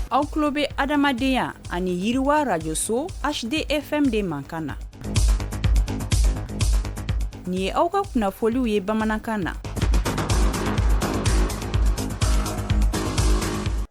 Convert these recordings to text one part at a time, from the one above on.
Aw tulo bɛ adamadenya ani yiriwa rajoso HDFM de mankan na. Nin ye aw ka kunnafoliw ye bamanankan na.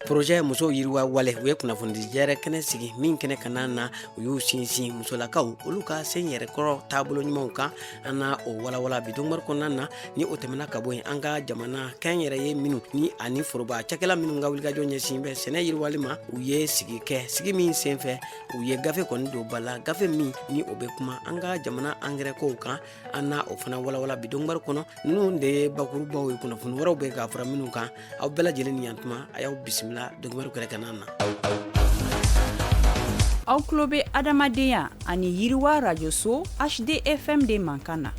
Projet musow yiriwa wale u ye kunnafonidi jɛrɛ kɛnɛ sigi min kɛnɛ kana na u y'u sinsin musolakaw olu ka sen yɛrɛkɔrɔ taabolo ɲumanw kan. An na o walawala bi donkibaru kɔnɔna na. Ni o tɛmɛna ka bɔ yen, an ka jamana kɛnyɛrɛye minnu ni ani foroba cakɛla minnu ka wulikajɔ ɲɛsin bɛ sɛnɛ yiriwali ma, u ye sigi kɛ, sigi min senfɛ u ye gafe kɔni don ba la, gafe min ni o bɛ kuma an ka jamana angɛrɛ kow kan. An na o fana walawala bi donkibaru kɔnɔ. Ninnu de ye bakurubaw ye, kunnafoni wɛrɛw bɛ ka fara minnu kan. Aw bɛɛ lajɛlen ni yantuma, a y'aw bisimila donkibaru kɛnɛ kan na. Aw tulo bɛ adamadenya ani yiriwa rajoso HDFM de mankan na.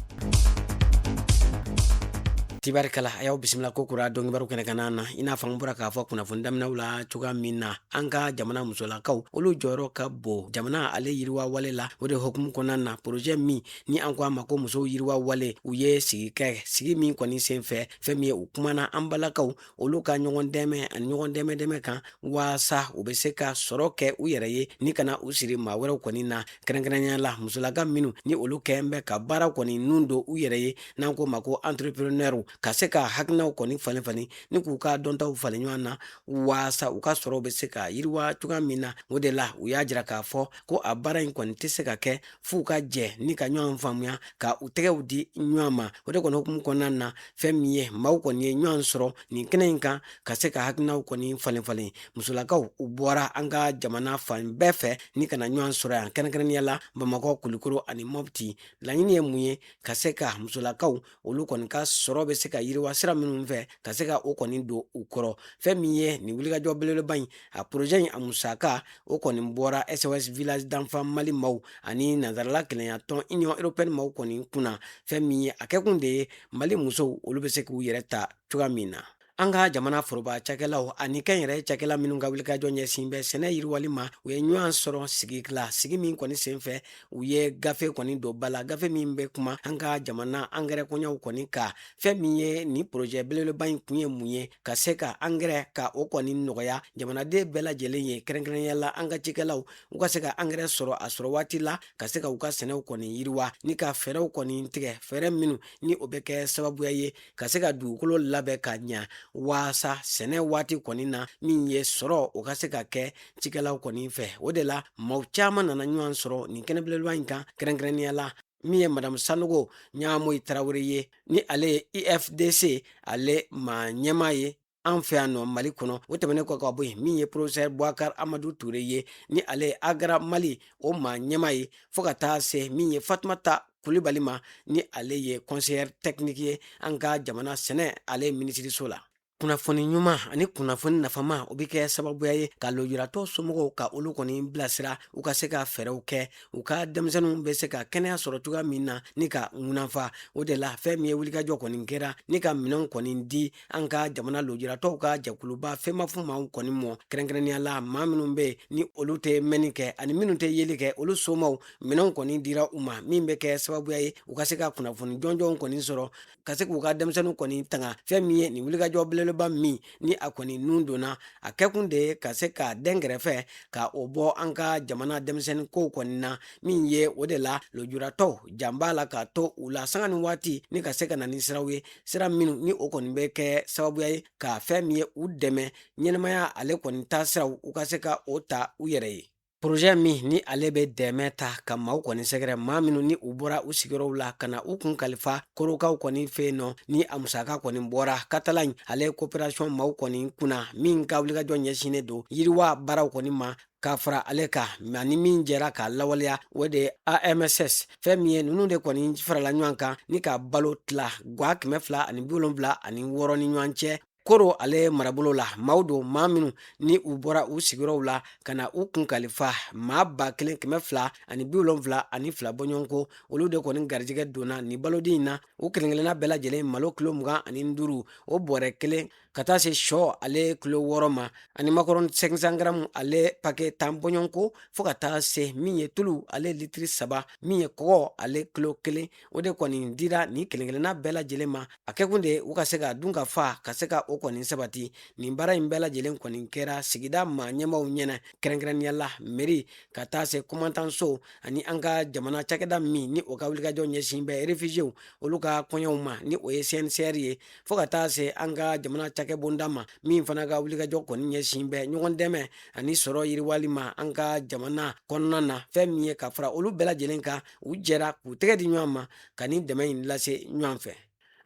Tibarikala, a y'aw bisimila ko kura donkibaru kɛnɛ kan na. I n'a fɔ an bɔra k'a fɔ kunnafoni daminɛw la cogoya min na, an ka jamana musolakaw olu jɔyɔrɔ ka bon jamana ale yiriwa wale la. O de hukumu kɔnɔna na, projet min ni an ko a ma ko musow yiriwa wale, u ye sigi kɛ, sigi min kɔni senfɛ fɛn min ye u kumana an balakaw olu ka ɲɔgɔn dɛmɛ ani ɲɔgɔn dɛmɛ dɛmɛ kan, waasa u bɛ se ka sɔrɔ kɛ u yɛrɛ ye ni kana u siri maa wɛrɛw kɔni na, kɛrɛnkɛrɛnnenya la musolaka minnu ni olu kɛn bɛ ka baara kɔni nun don u yɛrɛ ye, n'an ko ma ko entrepreneur, ka se ka hakilinaw kɔni falen falen ni k'u ka dɔntaw falen ɲɔgɔn na, waasa u ka sɔrɔw bɛ se ka yiriwa cogoya min na. O de la u y'a jira k'a fɔ ko a baara in kɔni tɛ se ka kɛ f'u ka jɛ ni ka ɲɔgɔn faamuya, ka u tɛgɛw di ɲɔgɔn ma. O de kɔni hukumu kɔnɔna na, fɛn min ye maaw kɔni ye ɲɔgɔn sɔrɔ nin kɛnɛ in kan ka se ka hakilinaw kɔni falen falen. Musolakaw u bɔra an ka jamana fan bɛɛ fɛ ni ka na ɲɔgɔn sɔrɔ yan, kɛrɛnkɛrɛnnenya la Bamakɔ, Kulikoro ani Mɔpti. Laɲini ye mun ye? Ka se ka musolakaw olu kɔni ka sɔrɔ bɛ se ka yiriwa sira minnu fɛ, ka se ka o kɔni don u kɔrɔ. Fɛn min ye nin wulikajɔ belebeleba in, a projet in a musaka o kɔni bɔra SOS Village d'Enfants Mali maaw ani nansarala kelenya tɔn Union européenne maaw kɔni kunna. Fɛn min ye a kɛkun de ye Mali musow olu bɛ se k'u yɛrɛ ta cogoya min na. An ka jamana foroba cakɛlaw ani kɛnyɛrɛ cakɛla minnu ka wulikajɔ ɲɛsin bɛ sɛnɛ yiriwali ma, u ye ɲɔgɔn sɔrɔ sigi la, sigi min kɔni senfɛ u ye gafe kɔni don ba la, gafe min bɛ kuma an ka jamana angɛrɛ koɲɛw kɔni kan. Fɛn min ye nin projet belebeleba in kun ye mun ye? Ka se ka angɛrɛ ka o kɔni nɔgɔya jamanaden bɛɛ lajɛlen ye, kɛrɛnkɛrɛnnenya la an ka cikɛlaw, u ka se ka angɛrɛ sɔrɔ a sɔrɔ waati la, ka se ka u ka sɛnɛw kɔni yiriwa ni ka fɛɛrɛw kɔni tigɛ, fɛɛrɛ minnu ni o bɛ kɛ sababuya ye ka se ka dugukolo labɛn ka ɲa, waasa sɛnɛ waati kɔni na min ye sɔrɔ o ka se ka kɛ cikɛlaw kɔni fɛ. O de la maaw caman nana ɲɔgɔn sɔrɔ nin kɛnɛ belebeleba in kan, kɛrɛnkɛrɛnnenya la min ye madamu Sanogo Ɲamoyi Tarawele ye, ni ale ye UFDC ale maa ɲɛmaa ye an fɛ yan nɔ Mali kɔnɔ. O tɛmɛnen kɔ ka bɔ yen, min ye professeur Boubacar Amadou Touré ye, ni ale ye AGRA Mali o maa ɲɛmaa ye, fo ka taa se min ye Fatumata Kulibali ma, ni ale ye conseillère technique ye an ka jamana sɛnɛ ale minisiriso la. Kunnafoni ɲuman ani kunnafoni nafama, o bɛ kɛ sababuya ye ka lujuratɔ somɔgɔw ka olu kɔni bilasira, u ka se ka fɛɛrɛw kɛ u ka denmisɛnninw bɛ se ka kɛnɛya sɔrɔ cogoya min na ni ka ŋunanfa. O de la fɛn min ye wulikajɔ kɔni kɛra ni ka minɛnw kɔni di an ka jamana lujuratɔw ka jɛkuluba FEMAF maaw kɔni mɔ, kɛrɛnkɛrɛnnenya la maa minnu bɛ yen ni olu tɛ mɛnni kɛ ani minnu tɛ yeli kɛ, olu somaw minɛnw kɔni dira u ma, min bɛ kɛ sababuya ye u ka se ka kunnafoni jɔnjɔnw kɔni sɔrɔ, ka se k'u ka denmisɛnninw kɔni tanga. Fɛn min ye nin wulikajɔ belebeleba min ni a kɔni nun donna, a kɛkun de ye ka se ka dɛnkɛrɛfɛ ka o bɔ an ka jamana denmisɛnnin kow kɔni na. Min ye o de la lujuratɔw jan b'a la ka to u la sanga ni waati, ni ka se ka na ni siraw ye, sira minnu ni o kɔni bɛ kɛ sababuya ye ka fɛn min ye u dɛmɛ ɲɛnamaya ale kɔni ta siraw, u ka se ka o ta u yɛrɛ ye. Projet min ni ale bɛ dɛmɛ ta ka maaw kɔni sɛgɛrɛ, maa minnu ni u bɔra u sigiyɔrɔw la ka na u kun kalifa korokaw kɔni fɛ yen nɔ, ni a musaka kɔni bɔra Catalan ale coopération maaw kɔni kunna, min ka wulikajɔ ɲɛsinnen don yiriwa baaraw kɔni ma, ka fara ale kan ani min jɛra k'a lawaleya, o de ye AMSS. Fɛn min ye ninnu de kɔni farala ɲɔgɔn kan ni ka balo tila gwa 276 ni ɲɔgɔn cɛ Koro ale marabolo la. Maaw don, maa minnu ni u bɔra u sigiyɔrɔw la ka na u kun kalifa, maa 1272 bɔɲɔgɔnko, olu de kɔni garijɛgɛ donna nin balodi in na. U kelen-kelenna bɛɛ lajɛlen malo kilo 25, o bɔrɛ kelen. ka taa se sɔ ale kilo 6 ma, ani makɔrɔni 500 garamu ale pake 10 bɔɲɔgɔnko, fo ka taa se min ye tulu ale litiri 3, min ye kɔgɔ ale kilo 1. O de kɔni dira nin kelen-kelenna bɛɛ lajɛlen ma. A kɛkun de u ka se ka dun ka fa ka se ka o kɔni sabati. Nin baara in bɛɛ lajɛlen kɔni kɛra sigida maa ɲɛmaaw ɲɛna, kɛrɛnkɛrɛnnenya la mairie ka taa se kumantanso ani an ka jamana cakɛda min ni o ka wulikajɔ ɲɛsin bɛ réfugiés olu ka kɔɲɔw ma, ni o ye CNCR ye, fo ka taa se an ka jamana cakɛbonda ma min fana ka wulikajɔ kɔni ɲɛsin bɛ ɲɔgɔn dɛmɛ ani sɔrɔ yiriwali ma an ka jamana kɔnɔna na. Fɛn min ye ka fara olu bɛɛ lajɛlen kan, u jɛra k'u tɛgɛ di ɲɔgɔn ma ka nin dɛmɛ in lase ɲɔgɔn fɛ.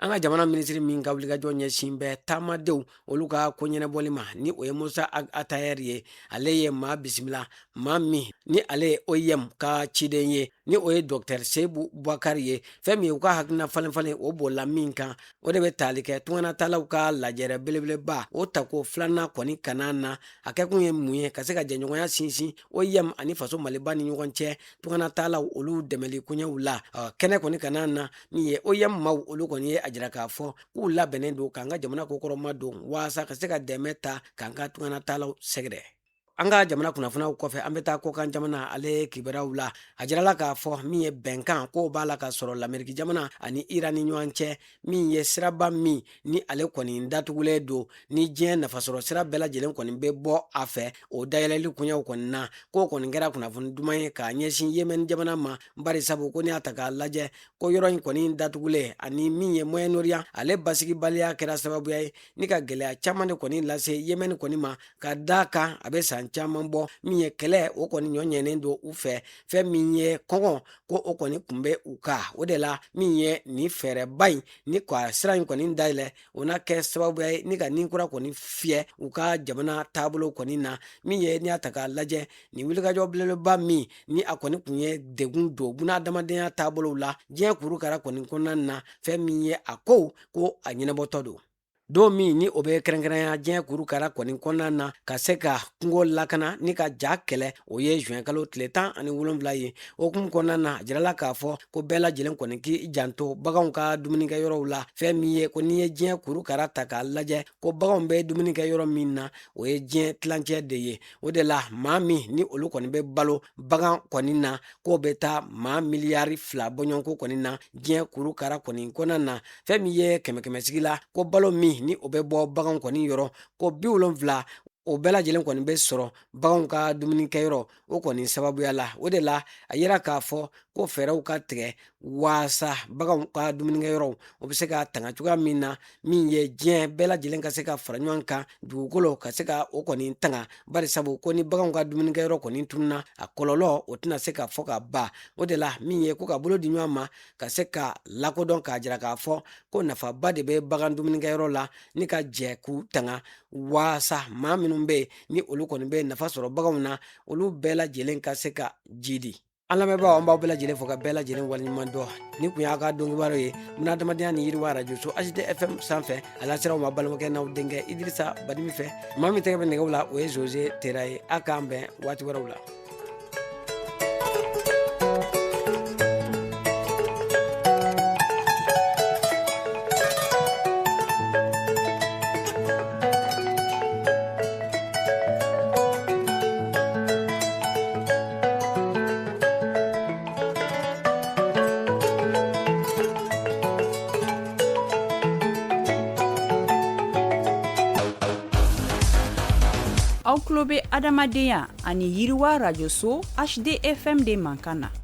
An ka jamana minisiri min ka wulikajɔ ɲɛsin bɛ taamadenw olu ka ko ɲɛnabɔli ma, ni o ye Musa Atayɛri ye, ale ye maa bisimila, maa min ni ale ye OIM ka ciden ye, ni o ye Docteur Seyibu Bubakari ye. Fɛn min ye u ka hakilina falen falen o bolila min kan, o de bɛ tali kɛ tunganatalaw ka lajɛrɛ belebeleba o tako filanan kɔni kana na. A kɛkun ye mun ye? Ka se ka jɛɲɔgɔnya sinsin OIM ani faso Maliba ni ɲɔgɔn cɛ tunganatalaw olu dɛmɛli koɲɛw la. Kɛnɛ kɔni kana na, min ye OIM maaw olu kɔni ye a jira k'a fɔ k'u labɛnnen don k'an ka jamana kokɔrɔma don waasa ka se ka dɛmɛ ta k'an ka tunganatalaw sɛgɛrɛ. An ka jamana kunnafoniyaw kɔfɛ, an bɛ taa kɔkan jamana ale kibaruyaw la. A jirala k'a fɔ min ye bɛnkan k'o b'a la ka sɔrɔ Lameriki jamana ani Iran ni ɲɔgɔn cɛ, min ye siraba min ni ale kɔni datugulen don, ni diɲɛ nafasɔrɔ sira bɛɛ lajɛlen kɔni bɛ bɔ a fɛ, o dayɛlɛli koɲɛw kɔni na, k'o kɔni kɛra kunnafoni duman ye k'a ɲɛsin Yemen jamana ma. Bari sabu ko n'i y'a ta k'a lajɛ ko yɔrɔ in kɔni datugulen ani min ye Moyen-Orient ale basigibaliya kɛra sababuya ye ni ka gɛlɛya caman de kɔni lase Yemen kɔni ma, ka da kan a bɛ san caman bɔ min ye kɛlɛ o kɔni ɲɔ ɲɛnen don u fɛ. Fɛn min ye kɔngɔ ko o kɔni kun bɛ u kan, o de la min ye nin fɛɛrɛba in ni ka sira in kɔni dayɛlɛ, o na kɛ sababuya ye ni ka nin kura kɔni fiyɛ u ka jamana taabolo kɔni na. Min ye n'i y'a ta k'a lajɛ nin wulikajɔ belebeleba min ni a kɔni kun ye degun don bunahadamadenya taabolow la diɲɛ kurukara kɔni kɔnɔna na, fɛn min ye a kow ko a ɲɛnabɔtɔ don. Don min ni o bɛ kɛrɛnkɛrɛnya diɲɛ kurukara kɔni kɔnɔna na ka se ka kungo lakana ni ka ja kɛlɛ, o ye juin kalo tile 17 ye. O hukumu kɔnɔna na, a jirala k'a fɔ ko bɛɛ lajɛlen kɔni k'i janto baganw ka dumunikɛyɔrɔw la. Fɛn min ye ko n'i ye diɲɛ kurukara ta k'a lajɛ ko baganw bɛ dumuni kɛ yɔrɔ min na, o ye diɲɛ tilancɛ de ye. O de la maa min ni olu kɔni bɛ balo bagan kɔni na, k'o bɛ taa maa miliyari 2 bɔɲɔgɔnko kɔni na diɲɛ kurukara kɔni kɔnɔna na. Fɛn min ye kɛmɛ kɛmɛ sigi la ko balo min ni o bɛ bɔ baganw kɔni yɔrɔ, ko 70 o bɛɛ lajɛlen kɔni bɛ sɔrɔ baganw ka dumunikɛyɔrɔ o kɔni sababuya la. O de la a yira k'a fɔ ko fɛɛrɛw ka tigɛ waasa baganw ka dumunikɛyɔrɔw o bɛ se ka tanga cogoya min na, min ye diɲɛ bɛɛ lajɛlen ka se ka fara ɲɔgɔn kan dugukolo ka se ka o kɔni tanga. Bari sabu ko ni baganw ka dumunikɛyɔrɔ kɔni tununna, a kɔlɔlɔ o tɛna se ka fɔ ka ban. O de la min ye ko ka bolo di ɲɔgɔn ma ka se ka lakodɔn k'a jira k'a fɔ ko nafaba de bɛ bagan dumunikɛyɔrɔ la, ni ka jɛ k'u tanga waasa maa minnu bɛ yen ni olu kɔni bɛ nafa sɔrɔ baganw na, olu bɛɛ lajɛlen ka se ka jidi. An lamɛnbaaw, an b'aw bɛɛ lajɛlen fo ka bɛɛ lajɛlen waleɲuman dɔn. Nin kun y'a ka donkibaru ye bunahadamadenya ni yiriwa arajoso HD FM sanfɛ. A lasera aw ma balimakɛ n'aw denkɛ Idirisa Badimi fɛ. Maa min tɛgɛ bɛ nɛgɛw la, o ye Jose Tera ye. A k'an bɛn waati wɛrɛw la. Aw tulo bɛ adamadenya ani yiriwa rajoso HDFM de mankan na.